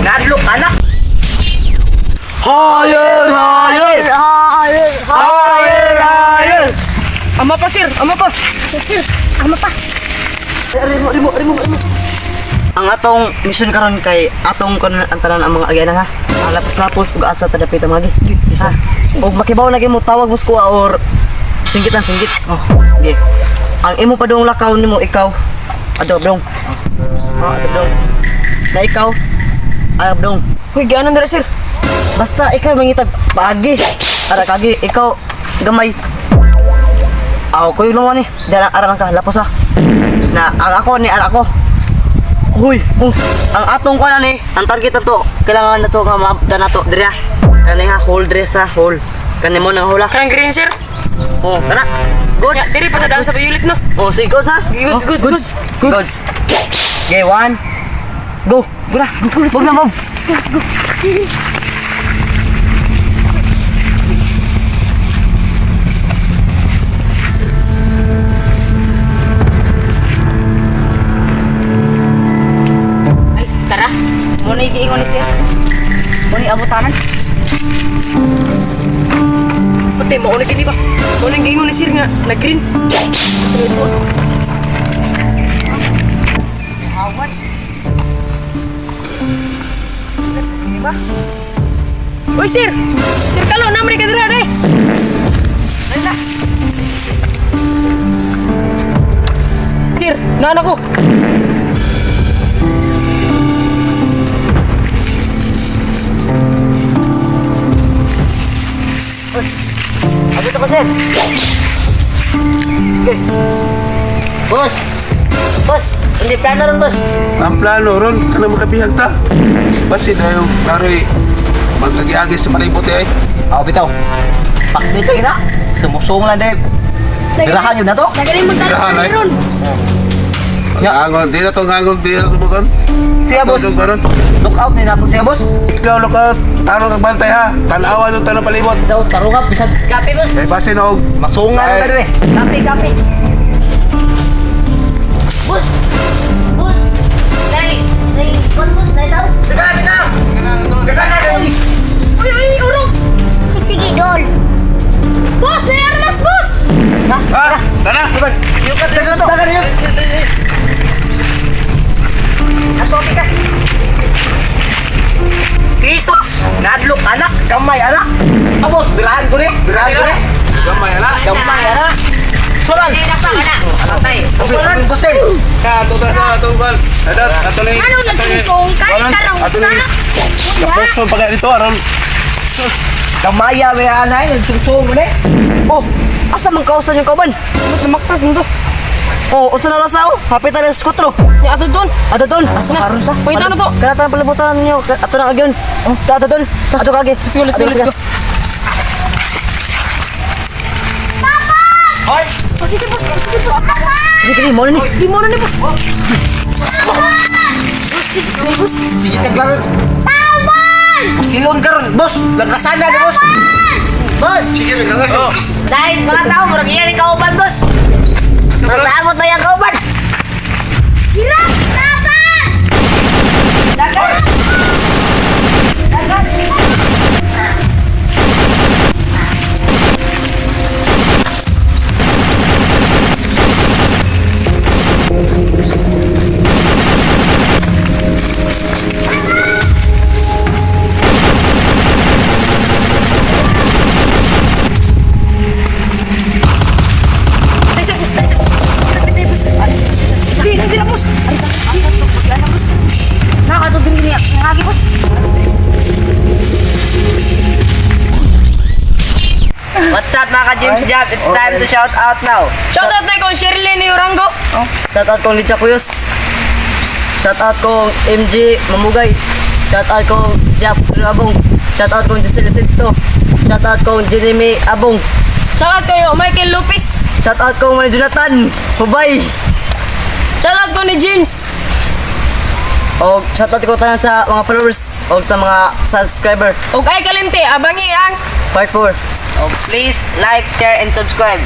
Ngadlok anak. Higher, higher! Higher, Higher, higher! Ama pa, sir. Ama pa. Sir, ama pa. Rimo, rimo, rimo, rimo. Ang atong mission karon kay atong karon ang tanan ang mga agyan ha. Ang lapos-lapos ug asa ta dapit ang mga gi. Isa. Og makibaw na gyud mo, tawag mo sa kuha or singgitan singgit. Oh, gi. Ang imo pa dong lakaw nimo ikaw. Ato dong. Oh, ato dong. Na ikaw. Ay dong. Uy, ganon dira, sir. Basta ikaw mangitag paagi. Ara kagi ikaw gamay. Aw ko yung ni. Dara ara lang ka lapos ha. Na ang ako ni ara ako. Huy, oh, ang atong kuan ni, ang target nato, kailangan nato nga maabta nato diri ha. Kani ha, hold diri sa hole. Kani mo nang hula. Kanang green, sir. Oh, kana. Good. Ya, diri pa daan sa violet, no? Oh, sige, goods ha. Goods, goods, goods. Goods. Okay, one. Go. Go na. Go, go, na, move. Let's go, let's go. Ay, tara. Muna igiingon ni sir. Muna abutanan. Pati, mauna gini ba? Muna giingon ni sir nga, nag-green. Tuloy ko. Awat. Di ba? Uy, sir! Sir Kalo, naman ka dira, day! Dali na. Sir, naan ako. Abot ako, sir. Okay. Boss! Boss! Hindi plano ron, boss. Ang plano ron, kanang makabihag ta. Basin na yung klaro'y magkagiagi sa palibot eh. Aw bitaw. Pakbit na. Sumusong lang deb. Birahan yun na to. Nagaling mo Birahan, ay. ron. Ya. Angol, di na to, angol, di na to bukan. Siya boss. Atong karon. Look out ni nato siya boss. Ikaw, look out. Tarong ang bantay ha. Tanawan yung tanang palibot. Daw tarunga bisan Kape, boss. Kay basin og. masungan Ay. na dire. Kape, kape. Boss! Boss! Nay! Nay! Kon, boss! Nay daw! Teka, teka! Teka, teka! Uy, uy, urong! Sige, Dol. Boss, may armas, boss! Ha? Tara! Teka, teka, teka! Ato, teka! Jesus! Ngadlok, anak! Kamay, anak! Ah, boss! Birahan ko ni! Birahan ko ni! Gamay ala. Kamay, anak! Sulan! Ay, napa ka na. Atay! Okay, boss! Ka, ato ta sa atong bal. Adat, ato ni. Ano, nagsusong ka? Ikaw sa? Kapuson pa kayo dito aron. Kamaya, may anay! Nagsungsong mo ni! Oh! Asa man kausan yung kauban? Ba't namaktas mo to? Oh, unsa na rasa oh? Hapit na alas 4. Ya, ato doon. Ato doon. Asa na? Pakita na to. Kana tan palibutan ninyo. Ato na agyon. Oh, ato doon. Ato kagi. Let's go, let's go, let's go. Hoy! Positive, boss. Positive, boss. Sige, kini mo ni. Di mo na ni, boss. Boss, boss. Sige taglaran. Tawon! Silon karon, boss. Langkasana ni boss. Boss, Sige, langas. Oh. dahil mga tao, murag iyan ang kauban, boss. Murag naamot na yung kauban. Hirap! Taban! Dagan! Dagan! Ay, sir, boss. Sir, pitay, boss. Hindi, hindi na, boss. Ay, wala na, boss. Nakakatod din niya. Nakaki, boss. What's up mga ka-James Jab? It's time to shout out now. Shout out na kong Shirley ni Orango. Shout out kong Licha Kuyos. Shout out kong MJ Mamugay. Shout out kong Jap Abong. Shout out kong Giselle Sinto. Shout out kong Jeremy Abong. Shout out kayo, Michael Lopez. Shout out kong Manny Jonathan. Hubay. Shout out ko ni James. O shout out ko tanan sa mga followers o sa mga subscriber. Og ay kalimti, abangi ang Part 4. Oh, please like, share, and subscribe.